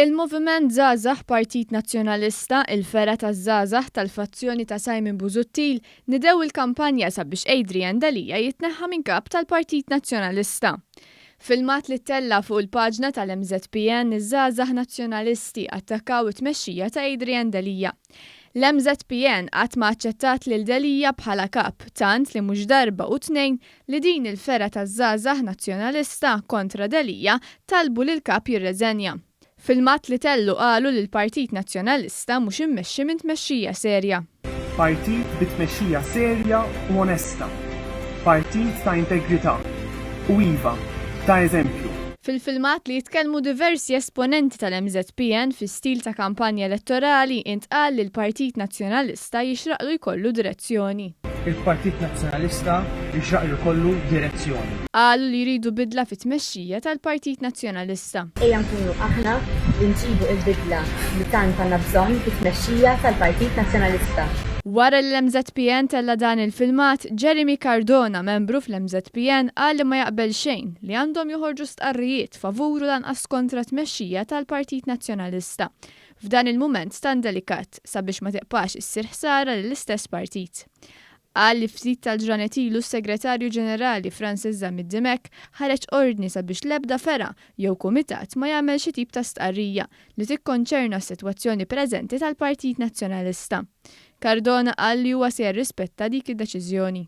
Il-Moviment Żgħażagħ Partit Nazzjonalista, il-fergħa taż-żgħażagħ tal-fazzjoni ta' Simon Busuttil, nidew il-kampanja sabiex Adrian Delia jitneħħa minn kap tal-Partit Nazzjonalista. Filmat li ttella' fuq il-paġna tal-MŻPN, iż-żgħażagħ Nazzjonalisti attakkaw it-tmexxija ta' Adrian Delia. L-MŻPN qatt ma aċċettat lil Delia bħala kap, tant li mhux darba u tnejn li din il-fergħa taż-żgħażagħ Nazzjonalista kontra Delia talbu lill-kap jirreżenja. Filmat li tellu qalu li l-Partit Nazzjonalista mhux immexxi minn tmexxija serja. Partit bi tmexxija serja u onesta. Partit ta' integrità. U iva, ta' eżempju. Fil-filmat li jitkellmu diversi esponenti tal-MŻPN fi stil ta' kampanja elettorali intqal li l-Partit Nazzjonalista jixraqlu jkollu direzzjoni. Il-Partit Nazzjonalista jixraqlu jkollu direzzjoni. Qalu li jridu bidla fit-tmexxija tal-Partit Nazzjonalista. Ejja nkunu aħna li nġibu il-bidla li tant għandna bżonn fit-tmexxija tal-Partit Nazzjonalista. Wara li l-MŻPN tella' dan il-filmat, Jeremy Cardona, membru fl-MŻPN, qal li ma jaqbel xejn li għandhom joħorġu stqarrijiet favur u lanqas kontra t-tmexxija tal-Partit Nazzjonalista f'dan il-mument tant delikat sabiex ma tibqax issir ħsara lill-istess partit. Qal li ftit tal-ġranet ilu s-Segretarju Ġenerali Francis Zammit Dimech ħareġ ordni sabiex l-ebda fergħa jew kumitat ma jagħmel xi tip ta' stqarrija li tikkonċerna s-sitwazzjoni preżenti tal-Partit Nazzjonalista. Cardona qal li huwa se jirrispetta dik id-deċiżjoni.